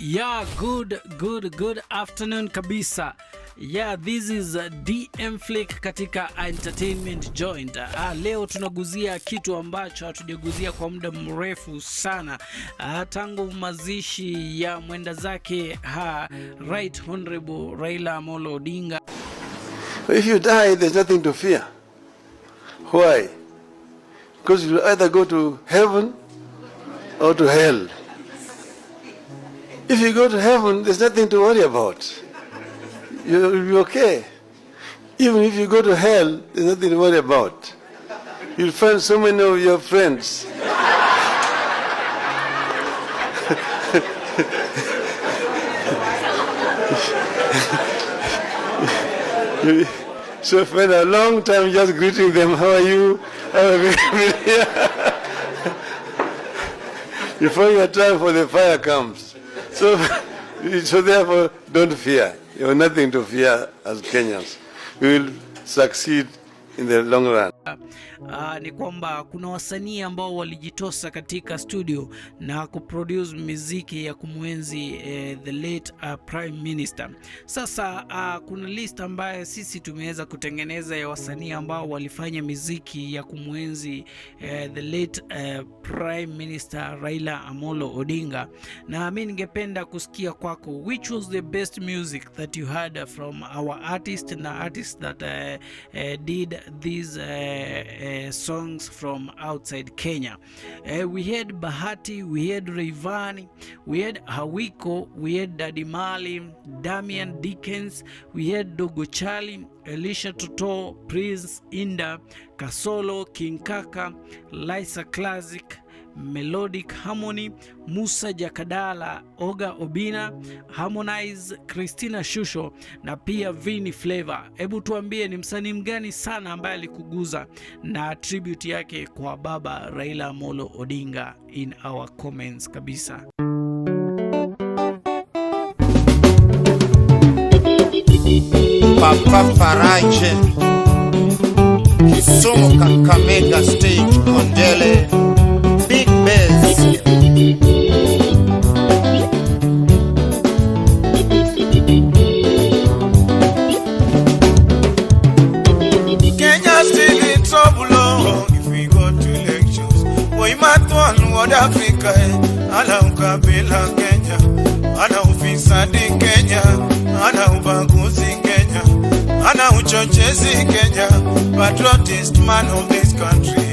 Yeah, good afternoon kabisa. Yeah, this is DM Flick katika Entertainment Joint. Leo tunaguzia kitu ambacho hatujaguzia kwa muda mrefu sana. Tangu mazishi ya mwenda zake Right Honorable Raila Amolo Odinga. If you die, there's nothing to fear. Why? Because you either go to heaven or to hell. If you go to heaven, there's nothing to worry about. You'll be okay. Even if you go to hell, there's nothing to worry about. You'll find so many of your friends. So for a long time just greeting them, how are you? Before your time for the fire comes. So therefore, don't fear. You have nothing to fear as Kenyans. We will succeed in the long run. Ni kwamba kuna wasanii ambao walijitosa katika studio na kuproduce muziki ya kumwenzi the late Prime Minister. Sasa kuna list ambayo sisi tumeweza kutengeneza ya wasanii ambao walifanya muziki ya kumwenzi the late Prime Minister Raila Amolo Odinga, na mimi ningependa kusikia kwako, which was the best music that you heard from our artist and artists that did these songs from outside Kenya. We had Bahati, we had Rayvanny, we had Hawiko, we had Daddy Mali, Damian Dickens, we had Dogo Charlie, Elisha Toto, Prince Inda, Kasolo, King Kaka, Lysa Classic, Melodic Harmony, Musa Jakadala, Oga Obina, Harmonize, Christina Shusho na pia Vini Flavor. Hebu tuambie ni msanii mgani sana ambaye alikuguza na tribute yake kwa baba Raila Amolo Odinga in our comments kabisa. Papa Faraje Kisumu Kakamega Stage Kondele Big Bass. Kenya still in trouble if we go to elections. We might want what Africa ala ukabila Kenya, ala ufisadi Kenya, ala ubaguzi Kenya, ala uchochezi Kenya, patriotist man of this country.